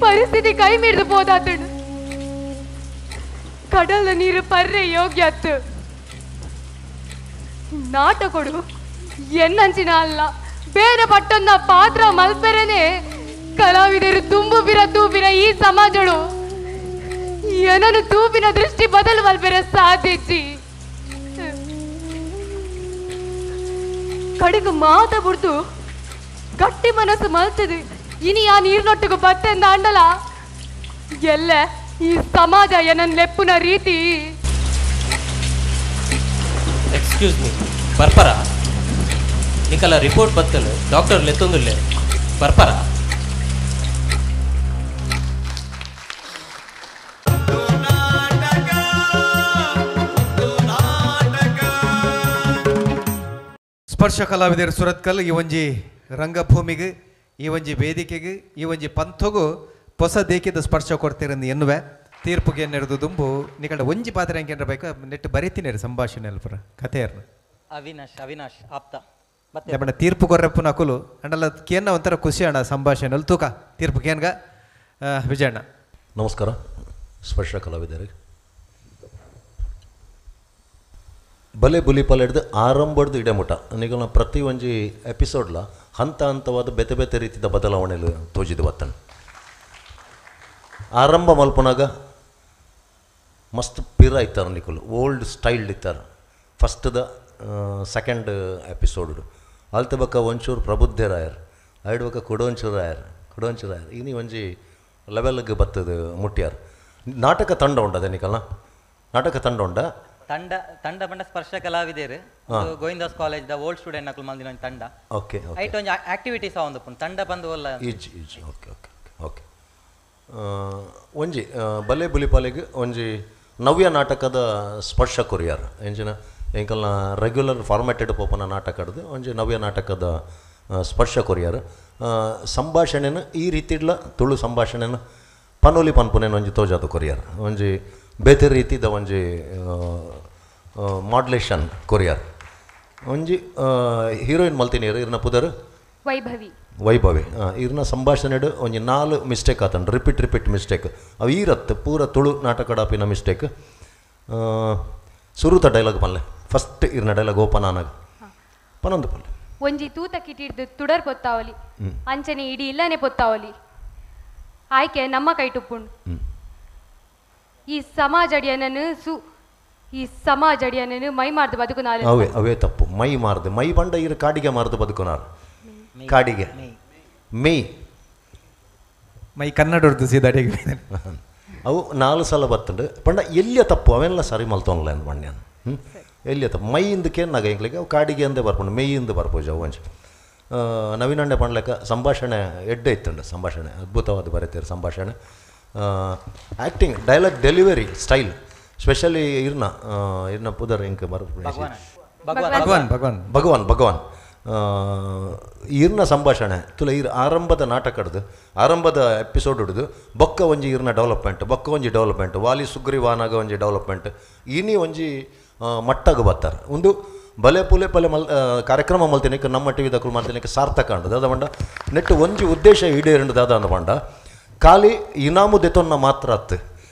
ಪರಿಸ್ಥಿತಿ ಕೈ ಮೀರಿದು ಪೋದಾತಡು. ಕಡಲ ನೀರು ಪರ್ರೆ ಯೋಗ್ಯತ್ತು. ನಾಟಕೊಡು ಎನ್ನಂಚಿನ ಅಲ್ಲ ಬೇರೆ ಪಟ್ಟನ್ನ ಪಾತ್ರ ಮಲ್ಪೆರೆನೆ ಕಲಾವಿದರು ತುಂಬು ಬಿರ ತೂಬಿನ ಈ ಸಮಾಜಳು ಏನನು ತೂಬಿನ ದೃಷ್ಟಿ ಬದಲು ಮಲ್ಪೆರೆ ಸಾಧ್ಯಜ್ಜಿ. ಕಡೆಗೆ ಮಾತ ಬಿಡ್ದು ಗಟ್ಟಿ ಮನಸ್ಸು ಮಲ್ತದೆ. ಇನಿ ಆ ನೀರಿನೊಟ್ಟಿಗೆ ಬತ್ತೆಂದ ಅಂಡಲ ಎಲ್ಲ ಈ ಸಮಾಜ ಏನನ್ ಲೆಪ್ಪುನ ರೀತಿ. ಎಕ್ಸ್ಕ್ಯೂಸ್ ಮೀ ಬರ್ಪರ ನಿಕಲ ರಿಪೋರ್ಟ್ ಬತ್ತಲು ಡಾಕ್ಟರ್ ಲೆತ್ತೊಂದುಲ್ಲೆ ಬರ್ಪರ. ಸ್ಪರ್ಶ ಕಲಾವಿದರು ಸುರತ್ಕಲ್ ಈ ಒಂಜಿ ರಂಗಭೂಮಿಗೆ, ಈ ಒಂಜಿ ವೇದಿಕೆಗೆ, ಈ ಒಂಜಿ ಪಂಥಗೂ ಹೊಸ ದೇಕಿದ ಸ್ಪರ್ಶ ಕೊಡ್ತೀರಂದು ಎನ್ನುವೆ ತೀರ್ಪುಗೆ ನೆರೆದು ದುಂಬು ನಿಕಂಡ ಒಂಜಿ ಪಾತ್ರ ಹೆಂಗೆ ಬೇಕು ನೆಟ್ಟು ಬರೀತೀನಿ ಸಂಭಾಷಣೆ ಅಲ್ಪರ ಕಥೆಯರ್ನ. ಅವಿನಾಶ್ ಅವಿನಾಶ್ ಆಪ್ತ ಬಣ್ಣ ತೀರ್ಪು ಕೊರ್ರಪ್ಪನ ನಕುಲು ಅಂಡಲ್ಲ ಕೇನ್ನ ಒಂಥರ ಖುಷಿ ಅಣ್ಣ ಸಂಭಾಷಣೆ ಅಲ್ಲಿ ತೂಕ ತೀರ್ಪು ಕೇನ್ಗ ವಿಜಯಣ್ಣ. ನಮಸ್ಕಾರ ಸ್ಪರ್ಶ ಕಲಾವಿದರಿಗೆ. ಬಲೆ ಬುಲಿಪಾಲ್ ಹಿಡ್ದು ಆರಂಭಡ್ದು ಇಡೆಮುಟ ನಿಗಲ ಪ್ರತಿ ಒಂಜಿ ಎಪಿಸೋಡ್ಲ ಹಂತ ಹಂತವಾದ ಬೇತೆ ಬೇತೆ ರೀತಿಯ ಬದಲಾವಣೆలు ತೋಜಿದ್ದು ಬತ್ತನ. ಆರಂಭ ಮಲ್ಪನಾಗ ಮಸ್ತ್ ಪಿರ ಇತ್ತಾರೆ ನಿಕುಲು, ಓಲ್ಡ್ ಸ್ಟೈಲ್ಡ್ ಇತ್ತಾರೆ ಫಸ್ಟ್ದ ಸೆಕೆಂಡ್ ಎಪಿಸೋಡ್. ಅಲ್ತ ಬಕ್ಕ ಒಂಚೂರು ಪ್ರಬುದ್ಧರಾಯರ್, ಐಡ್ ಬಕ್ಕ ಕೊಡೊಂಚೂರು ಆಯರ್ ಕೊಡೊಂಚೂರು ಆಯರ್ ಇನಿ ಒಂಜಿ ಲೆವೆಲ್ಗೆ ಬತ್ತದು ಮುಟ್ಟ್ಯಾರ. ನಾಟಕ ತಂಡ ಉಂಡದೆ ನಿಕಲ್ನ ನಾಟಕ ತಂಡ ಉಂಡ ತಂಡ ತಂಡ ಬಂಡ ಸ್ಪರ್ಶ ಕಲಾವಿದರು Govindas college the old student ನಕಲು ಮಲ್ದಿನ ಒಂಜಿ ತಂಡ. ಓಕೆ ಐಟ್ ಒಂಜಿ ಆಕ್ಟಿವಿಟೀಸ್ ಆವೊಂದು ಪುಂಡು ತಂಡ ಬಂದು ಒಲ್ಲ ಇಜ್ ಇಜ್ okay okay okay ಒಂಜಿ ಬಲೆ ಬುಲಿಪಾಲೆಗ್ ಒಂಜಿ ನವ್ಯ ನಾಟಕದ ಸ್ಪರ್ಶ ಕೊರಿಯಾರ್ ಎಂಜಿನ ಎಂಕಲ್ನ ರೆಗ್ಯುಲರ್ ಫಾರ್ಮ್ಯಾಟೆಡ್ ಪೋಪನ ನಾಟಕಡ್ದು ಒಂಜಿ ನವ್ಯ ನಾಟಕದ ಸ್ಪರ್ಶ ಕೊರಿಯಾರ್. ಸಂಭಾಷಣೆನ ಈ ರೀತಿಡ್ಲ ತುಳು ಸಂಭಾಷಣೆನ ಪನೋಲಿ ಪನ್ಪುನೇನು ಒಂಜಿ ತೋಜಾದ ಕೊರಿಯಾರ್, ಒಂಜಿ ಬೇತೆ ರೀತಿದ ಒಂಜಿ ಮಾಡ್ಯುಲೇಷನ್ ಕೊರಿಯಾರ್. ಒಂಜಿ ಹೀರೋಯಿನ್ ಮಲ್ತಿನೀರು ಇರ್ನ ಪುದರ್ ವೈಭವಿ ವೈಭವಿ. ಇರ್ನ ಸಂಭಾಷಣೆಡು ಒಂಜಿ 4 ಮಿಸ್ಟೇಕ್ ಆತಂಡು, repeat repeat mistake ಅವು ಈರತ್ತು ಪೂರ ತುಳು ನಾಟಕಡಾಪಿನ ಮಿಸ್ಟೇಕ್. ಸುರುತ ಡೈಲಾಗ್ ಪಲ್ಲೆ ಫಸ್ಟ್ ಇರ್ನ ಡೈಲಾಗ್ ಓಪನ್ ಆನಾಗ ಪನೊಂದು ಪಲ್ಲೆ ಒಂಜಿ ತೂತ ಕಿಟಿಡ್ದು ತುಡರ್ ಪೊತ್ತಾವಲಿ ಅಂಚನೆ ಇಡೀ ಇಲ್ಲನೆ ಪೊತ್ತಾವಲಿ ಆಯ್ಕೆ ನಮ್ಮ ಕೈಟುಪ್ಪುಂಡು. ಈ ಸಮಾಜಡಿಯನನ್ನು ಸು ಈ ಸಮಾಜಡಿಯನನ್ನು ಮೈ ಮಾರ್ದು ಬದುಕುನಾರು. ಅವೇ ಅವೇ ತಪ್ಪು ಮೈ ಮಾರ್ದು ಮೈ ಬಂಡ ಇರು ಕಾಡಿಗೆ ಮಾರ್ದು ಬದುಕುನಾರು. ಕಾಡಿಗೆ ಮೇಯ್ ಮೈ ಕನ್ನಡ ಸೀದಾಡಿಗೆ ಅವು 4 ಸಲ ಬತ್ತಂಡು ಪಂಡ ಎಲ್ಲಿಯ ತಪ್ಪು ಅವೆಲ್ಲ ಸರಿ ಮಲ್ತೊನ್ಲ ಅಂದ್ ಮಣ್ಯಾನ ಎಲ್ಲಿಯ ತಪ್ಪು ಮೈ ಇಂದಕ್ಕೆ ಎಂಕ್ಲಿಗೆ ಅವು ಕಾಡಿಗೆ ಅಂದೇ ಬರ್ಪುಂಡು ಮೇಯಿಂದ ಬರ್ಪೋಜ ಅವು ಒಂಜಿ. ನವೀನಂಡೆ ಪಂಡ್ಲೆಕ್ಕ ಸಂಭಾಷಣೆ ಎಡ್ಡೆ ಇತ್ತುಂಡು, ಸಂಭಾಷಣೆ ಅದ್ಭುತವಾದ ಬರೀತೀರು ಸಂಭಾಷಣೆ. Acting dialogue delivery style specially ಇರ್ನ ಇರ್ನ ಪುದರ್ ಇಂಕ್ ಭಗವಾನ್ ಭಗವಾನ್ ಭಗವಾನ್ ಭಗವಾನ್ ಇರ್ನ ಸಂಭಾಷಣೆ ತುಲ ಇರ್ ಆರಂಭದ ನಾಟಕಡ್ದು ಆರಂಭದ ಎಪಿಸೋಡ್ ಹಿಡಿದು ಬೊಕ್ಕ ಒಂಜಿ ಇರ್ನ ಡೆವಲಪ್ಮೆಂಟ್ ಬೊಕ್ಕ ಒಂಜಿ ಡೆವಲಪ್ಮೆಂಟ್ ವಾಲಿ ಸುಗ್ರೀವಾನಾಗ ಒಂಜಿ ಡೆವಲಪ್ಮೆಂಟ್ ಇನಿ ಒಂಜಿ ಮಟ್ಟಗೆ ಬರ್ತಾರೆ. ಒಂದು ಬಲೆ ಪುಲೆ ಪಲೆ ಮಲ್ ಕಾರ್ಯಕ್ರಮ ಮಲ್ತಿನಕ್ಕೆ ನಮ್ಮ ಟಿ ವಿ ದಕ್ಕಲು ಮಾಡ್ತೀನಕ್ಕೆ ಸಾರ್ಥಕ ಅಂಡು ದಾದ ಪಂಡ ನೆಟ್ಟು ಒಂಜಿ ಉದ್ದೇಶ ಈಡೇರಂಡು ದಾದ ಅಂದ ಪಂಡ ಖಾಲಿ ಇನಾಮು ದೆತೊನ್ನ ಮಾತ್ರ ಅತ್ತು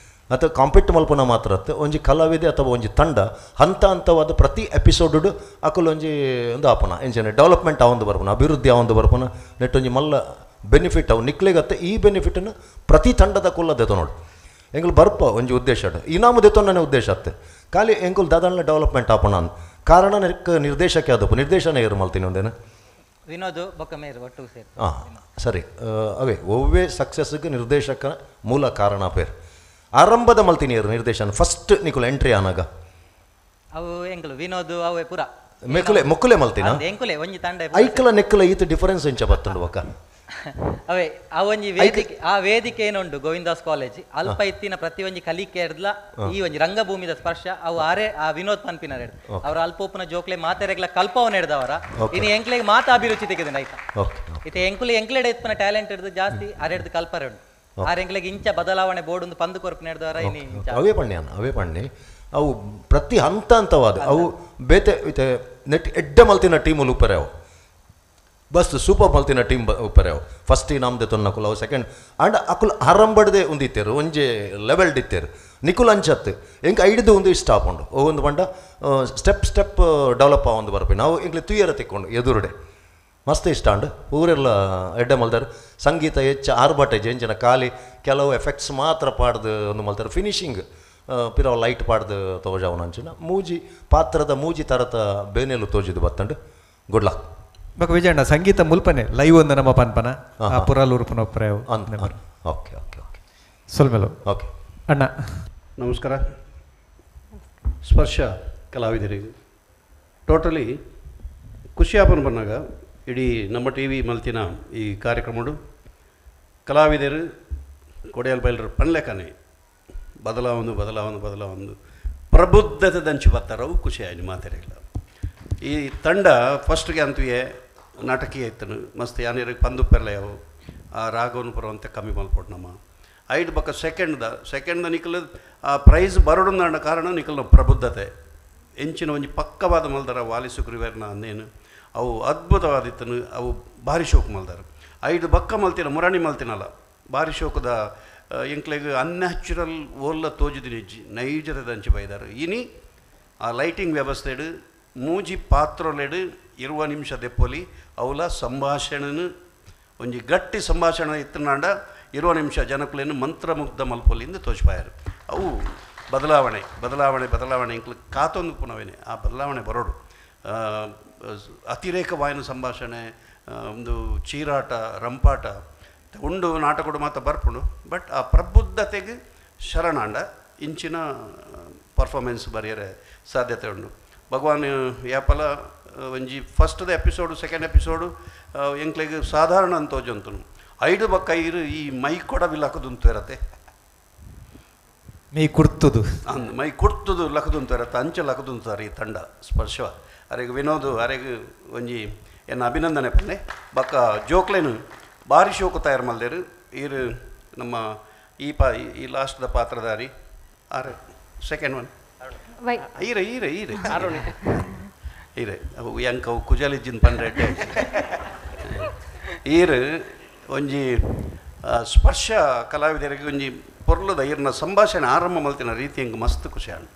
ಅಥವಾ ಕಾಂಪಿಟ್ ಮಲ್ಪುನ ಮಾತ್ರ ಅತ್ತು ಒಂಜಿ ಕಲಾವಿದೆ ಅಥವಾ ಒಂಜಿ ತಂಡ ಹಂತ ಹಂತವಾದ ಪ್ರತಿ ಎಪಿಸೋಡು ಅಕುಲು ಒಂಜಿ ಒಂದು ಆಪನ ಎಂಚನೆ ಡೆವಲಪ್ಮೆಂಟ್ ಆವೊಂದು ಬರ್ಪುನ ಅಭಿವೃದ್ಧಿ ಆವೊಂದು ಬರ್ಪುನ ನೆಟ್ಟೊಂಜಿ ಮಲ್ಲ ಬೆನಿಫಿಟ್ ಅವು ನಿಕ್ಲೆಗತ್ತೆ ಈ ಬೆನಿಫಿಟನ್ನು ಪ್ರತಿ ತಂಡದ ಕುಲ್ಲ ದೆತೊನೋಡು ಎಂಕುಲು ಬರ್ಪ ಒಂಜಿ ಉದ್ದೇಶ ಇನಾಮು ದೆತೊನ್ನನೆ ಉದ್ದೇಶ ಅತ್ತೆ ಖಾಲಿ ಎಂಕುಲು ದಾದಾಳ ಡೆವಲಪ್ಮೆಂಟ್ ಆಪಣ ಕಾರಣ ನಿರ್ದೇಶಕ್ಕೆ ಆದಪ್ಪ ನಿರ್ದೇಶನ ಏರು ಮಲ್ತೀನಿ ಒಂದೇನು ವಿನೋದ್ ಬೊಕ್ಕ ಮೇರು ಒಟ್ಟು ಸೇರಿ. ಹಾಂ ಸರಿ ಅವೇ ಒವ್ವೇ ಸಕ್ಸಸ್ಗೆ ನಿರ್ದೇಶಕ ಮೂಲ ಕಾರಣ ಪೇರು ಆರಂಭದ ಮಲ್ತೀನಿ ನಿರ್ದೇಶನ ಫಸ್ಟ್ ನಿಕುಲು ಎಂಟ್ರಿ ಆನಾಗ ಅವು ಎಂಕಲು ವಿನೋದ್ ಅವೆ ಪೂರ ಮೆಕ್ಕುಲೆ ಮೊಕ್ಕುಲೆ ಮಲ್ತಿನ ಎಂಕುಲೆ ಒಂಜಿ ತಂಡ ಐಕಲ ನೆಕ್ಕುಲ ಈತ ಡಿಫರೆನ್ಸ್ ಎಂಚ ಬತ್ತುಂಡು ಬೊಕ್ಕ ಅವೇ ಆ ಒಂಜಿ ವೇದಿಕೆ ಆ ವೇದಿಕೆ ಏನುಂಡು ಗೋವಿಂದಾಸ್ ಕಾಲೇಜ್ ಅಲ್ಪ ಇತ್ತಿನ ಪ್ರತಿ ಒಂಜಿ ಕಲಿಕೆ ಇರ್ದ್ಲ ಈ ಒಂಜಿ ರಂಗಭೂಮಿದ ಸ್ಪರ್ಶ ಅವು ಆರೆ ಆ ವಿನೋದ್ ಪನ್ಪಿನ ಅವ್ರ ಅಲ್ಪೋಪನ ಜೋಕ್ಲೆ ಮಾತೆರೆಗ್ಲ ಕಲ್ಪವನ ಹಿಡ್ದವರ ಇನ್ನು ಎಂಕ್ಲೆಗ್ ಮಾತ ಅಭಿರುಚಿ ತೆಗೆದ ಆಯ್ತಾ ಇತ್ತೆ ಎಂಕುಲೆ ಎಂಕ್ಲೆಡ್ ಇಪ್ಪನ ಟ್ಯಾಲೆಂಟ್ ಹಿಡ್ದು ಜಾಸ್ತಿ ಆರೆಡ್ದು ಕಲ್ಪರೆ ಉಂಡು ಆರೆ ಎಂಕ್ಲೆಗ್ ಇಂಚ ಬದಲಾವಣೆ ಬೋರ್ಡ್ ಒಂದು ಪಂದು ಕೊರ್ಪಿನ ಹಿಡ್ದವರ ಇನ್ನು ಇಂಚ ಅವೇ ಪಣ್ಣೆ ಅವೇ ಪಣ್ಣೆ ಅವು ಪ್ರತಿ ಹಂತ ಹಂತವಾದ ಅವು ಬೇತೆ ಇತ್ತೆ ನೆಟ್ ಎಡ್ಡೆ ಮಲ್ತಿನ ಟೀಮ್ ಉಪ್ಪರೆ ಅವು ಬಸ್ ಸೂಪರ್ ಮಲ್ತಿನ ಟೀಮ್ ಉಪ್ಪರೆ ಅವು ಫಸ್ಟ್ ನಮ್ದು ತೊನ್ನಕುಲು ಅವು ಸೆಕೆಂಡ್ ಆಂಡ್ ಅಕುಲು ಆರಂಭಡ್ದೆ ಒಂದಿತ್ತೇರು ಒಂಜಿ ಲೆವೆಲ್ಡ್ ಇತ್ತೇರು ನಿಕುಲ್ ಅಂಚತ್ತು ಎಂಕ್ ಐಡ್ದು ಒಂದು ಇಷ್ಟ ಆಪುಂಡು ಒಂದು ಪಂಡ step step develop ಆವೊಂದು ಬರ್ಪಿ ನಾವು ಎಂಕ್ಲೆ ತುಯ್ಯರ ತಿಕ್ಕೊಂಡು ಎದುರುಡೆ ಮಸ್ತ್ ಇಷ್ಟ ಅಂಡ್ ಊರೆಲ್ಲ ಎಡ್ಡೆ ಮಲ್ದಾರು ಸಂಗೀತ ಹೆಚ್ಚು ಆರ್ಭಟ ಜೆಂಚಿನ ಖಾಲಿ ಕೆಲವು ಎಫೆಕ್ಟ್ಸ್ ಮಾತ್ರ ಪಾಡ್ದು ಒಂದು ಮಲ್ತಾರೆ ಫಿನಿಶಿಂಗ್ ಪಿರವ್ ಲೈಟ್ ಪಾಡ್ದು ತೋಜಾವನ ಅಂಚಿನ ಮೂಜಿ ಪಾತ್ರದ ಮೂಜಿ ತರತ ಬೇನೆಲು ತೋಜಿದ್ದು ಬತ್ತಂಡು ಗುಡ್ ಲಕ್ ಬೊಕ ವಿಜಯಣ್ಣ ಸಂಗೀತ ಮುಲ್ಪನೆ ಲೈವ್ ಒಂದು ನಮ್ಮ ಪನ್ಪನ ಆ ಪುರಾಲೂರು ಪುನಃ okay okay okay ಸೊಲ್ಮೆಲು okay ಅಣ್ಣ ನಮಸ್ಕಾರ. ಸ್ಪರ್ಶ ಕಲಾವಿದರಿಗೆ ಟೋಟಲಿ ಖುಷಿಯಾಪನ ಬಂದಾಗ ಇಡೀ ನಮ್ಮ ಟಿ ವಿ ಮಲ್ತಿನ ಈ ಕಾರ್ಯಕ್ರಮಡು ಕಲಾವಿದರು ಕೊಡೆಯಲ್ ಬೈಲರು ಪನ್ಲೆಕನೆ ಬದಲಾವೊಂದು ಬದಲಾವೊಂದು ಬದಲಾವೊಂದು ಪ್ರಬುದ್ಧತೆ ದಂಚು ಬತ್ತಾರವು ಖುಷಿಯಾಯಿತು ಮಾತಾಡಿಲ್ಲ. ಈ ತಂಡ ಫಸ್ಟ್ಗೆ ಅಂತುಯೇ ನಾಟಕೀಯ ಇತ್ತನು ಮಸ್ತ್ ಯಾನೇರಿಗೆ ಪಂದು ಪೆರ್ಲೆಯವು ಆ ರಾಗವನ್ನು ಬರುವಂತೆ ಕಮ್ಮಿ ಮಲ್ಪೊಟ್ಟು ನಮ್ಮ ಐದು ಬಕ್ಕ ಸೆಕೆಂಡ್ದ ನಿಖಲ್ ಆ ಪ್ರೈಸ್ ಬರೋಡಂದ ಕಾರಣ ನಿಖಲ್ನ ಪ್ರಬುದ್ಧತೆ ಎಂಚಿನ ಒಂಜಿ ಪಕ್ಕವಾದ ಮಲ್ದಾರ ವಾಲಿ ಸುಗ್ರೀವೇರ್ನ ಅಂದೇನು ಅವು ಅದ್ಭುತವಾದಿತ್ತನು ಅವು ಭಾರಿ ಶೋಕು ಮಲ್ದಾರ ಐದು ಬಕ್ಕ ಮಲ್ತಿನ ಮುರಾಣಿ ಮಲ್ತಿನಲ್ಲ ಭಾರಿ ಶೋಕದ ಎಂಕ್ಲೆಗ್ ಅನ್ಯಾಚುರಲ್ ಓಲ್ಲ ತೋಜಿದಿನಿ ನೈಜದ ದಂಚಿ ಬೈದಾರು ಇನಿ ಆ ಲೈಟಿಂಗ್ ವ್ಯವಸ್ಥೆಡು ಮೂಜಿ ಪಾತ್ರಲೆಡು ಇರುವ ನಿಮಿಷ ದೆಪ್ಪೊಲಿ ಅವಲ ಸಂಭಾಷಣೆನು ಒಂಜಿ ಗಟ್ಟಿ ಸಂಭಾಷಣೆ ಇತ್ತನಾಂಡ ಇರುವ ನಿಮಿಷ ಜನಕುಲೇನು ಮಂತ್ರಮುಗ್ಧ ಮಲ್ಪೊಲಿಂದ ತೋಚ್ಪಾಯರು ಅವು ಬದಲಾವಣೆ ಬದಲಾವಣೆ ಬದಲಾವಣೆ ಇಂಕ್ಲು ಕಾತೊಂದು ಪುನವೇನೆ ಆ ಬದಲಾವಣೆ ಬರೋಡು ಅತಿರೇಕವಾಯಿನ ಸಂಭಾಷಣೆ ಒಂದು ಚೀರಾಟ ರಂಪಾಟ ಉಂಡು ನಾಟಕಡು ಮಾತ್ರ ಬರ್ಪುಂಡು ಬಟ್ ಆ ಪ್ರಬುದ್ಧತೆಗೆ ಶರಣಾಂಡ ಇಂಚಿನ ಪರ್ಫಾರ್ಮೆನ್ಸ್ ಬರೆಯರೆ ಸಾಧ್ಯತೆ ಉಂಡು. ಭಗವಾನ್ ಯಾಪಲ ಒಂಜಿ ಫಸ್ಟ್ದ episode second episode ಎಂಕ್ಲೆಗ್ ಸಾಧಾರಣ ಅಂತ ತೋಜಂತನು ಐದು ಬಕ್ಕ ಇರು ಈ ಮೈ ಕೊಡವಿ ಲಕದುಂತು ಇರತ್ತೆ ಮೈ ಕುರ್ತುದು ಅಂದ್ ಮೈ ಕುರ್ತುದು ಲಕದುಂತು ಇರತ್ತೆ ಅಂಚೆ ಲಕದುಂತಾರೆ ಈ ತಂಡ ಸ್ಪರ್ಶವ ಅರೆಗ್ ವಿನೋದ್ ಅರೆಗ್ ಒಂಜಿ ಎನ್ನ ಅಭಿನಂದನೆ ಪನ್ನೆ ಬಕ್ಕ ಜೋಕ್ಲೇನು ಭಾರಿ ಶೋಕು ತಯಾರು ಮಲ್ದೇರು ಇರು ನಮ್ಮ ಈ ಪಾ ಈ ಲಾಸ್ಟ್ದ ಪಾತ್ರಧಾರಿ ಆರೆ ಸೆಕೆಂಡ್ ಒನ್ ಈರೆ ಈರೆ ಈರೆ ಈರೆ ಅವು ಎಂಕ್ ಅವು ಕುಜಲಿಜ್ಜಿನ ಪನ್ರೆಡ್ಡೆ ಈರು ಒಂಜಿ ಸ್ಪರ್ಶ ಕಲಾವಿದರಿಗೆ ಒಂಜಿ ಪೊರ್ಲದ ಈರ್ನ ಸಂಭಾಷಣೆ ಆರಂಭ ಮಲ್ತಿನ ರೀತಿ ಎಂಕ್ ಮಸ್ತ್ ಖುಷಿ ಆಂಡ್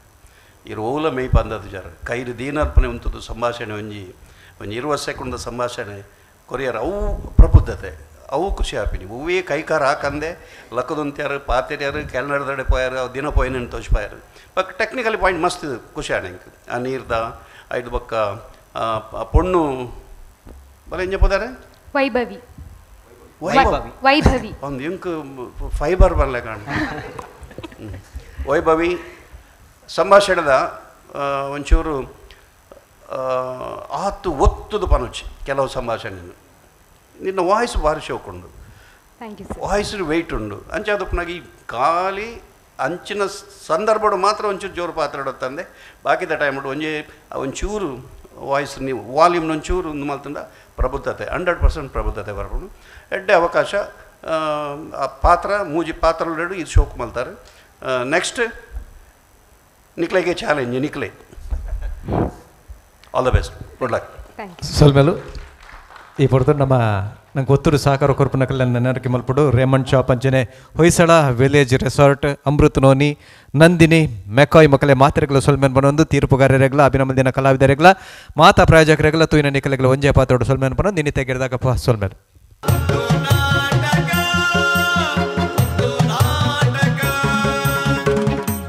ಈರು ಓಲ ಮೇಯ್ಪ ಅಂದದ್ದು ಜರ ಕೈರು ದೀನಾರ್ಪಣೆ ಉಂಟದ್ದು ಸಂಭಾಷಣೆ ಒಂಜಿ ಒಂಜಿ 20 ಸೆಕೆಂಡ್ದ ಸಂಭಾಷಣೆ ಕೊರಿಯರ್ ಅವು ಪ್ರಬುದ್ಧತೆ ಅವು ಖುಷಿ ಆಪಿನಿ ಹೂವೇ ಕೈಕಾರ ಹಾಕಂದೆ ಲಕ್ಕದೊಂತ್ಯಾರು ಪಾತೆರ್ಯಾರು ಕೆಲ್ನಡ್ದಡೆ ಪೋಯಾರು ಅವು ದಿನ ಪೋಯಿನ ತೋಚ್ಪಾಯಾರು but technically point ಮಸ್ತ್ ಖುಷಿ ಆಂಡ್ ಎಂಕ್ ಆ ನೀರ್ದ ಐದು ಬಕ್ಕ ಪೊಣ್ಣು ಬಲ ಎಂಜ ಪೋದಾರೆ ವೈಭವಿ ವೈಭವಿ ಒಂದು ಇಂಕ್ ಫೈಬರ್ ಬರಲೆ ಕಾಣ ವೈಭವಿ ಸಂಭಾಷಣೆದ ಒಂಚೂರು ಆತು ಒತ್ತುದು ಪನುಚಿ ಕೆಲವು ಸಂಭಾಷಣೆ ನಿನ್ನ ವಾಯ್ಸ್ ಭಾರಿ ಶೋಕುಂಡು ವಾಯ್ಸ್ ವೆಯ್ಟ್ ಉಂಡು ಅಂಚಾದಪ್ಪನಾಗಿ ಈ ಖಾಲಿ ಅಂಚಿನ ಸಂದರ್ಭಡು ಮಾತ್ರ ಒಂಚೂರು ಜೋರು ಪಾತ್ರ ತಂದೆ ಬಾಕಿದ ಟೈಮ್ ಒಂಜಿ ಒಂಚೂರು ವಾಯ್ಸ್ ನೀವು ವಾಲ್ಯೂಮ್ನ ಒಂಚೂರು ಒಂದು ಮಲ್ತಂದ ಪ್ರಬುದ್ಧತೆ 100% ಪ್ರಬುದ್ಧತೆ ಬರ್ಕೊಂಡು ಎಡ್ಡೆ ಅವಕಾಶ ಆ ಪಾತ್ರ ಮೂಜಿ ಪಾತ್ರಗಳು ಇದು ಶೋಕ್ ಮಲ್ತಾರೆ. ನೆಕ್ಸ್ಟ್ ನಿಕ್ಲೆಗೆ ಚಾಲೆಂಜ್ ನಿಕ್ಲೆ all the best good luck. ಸೊಲ್ಮೆಲು ಈ ಪೊರ್ತು ನಮ್ಮ ನಂಗೆ ಒತ್ತೂರು ಸಹಕಾರ ಕೊರ್ಪುನಕಲ್ ನೆನಕೆ ಮಲ್ಪುಡು ರೇಮಂಡ್ ಶಾಪ್ ಅಂಚನೆ Hoysala village resort Amrit noni Nandini McCoy ಮಕ್ಕಳೆ ಮಾತ್ರೆಗಳ ಸೊಲ್ಮೆನ್ ಬನೊಂದು ತೀರ್ಪುಗಾರರೆಗ್ಲ ಅಭಿನಂದನ ಕಲಾವಿದರೆಗ್ಲ ಮಾತಾ ಪ್ರಾಯೋಜಕರೆಗ್ಲ ತೂಯಿನ ನಿಕಲೆಗಳ ಒಂಜೇ ಪಾತ್ರೋಡು ಸೊಲ್ಮೆನ್ ಬನೊಂದು ನಿನ್ನೆ ತೆಗೆದಾಗಪ್ಪ ಸೊಲ್ಮೆಲ್.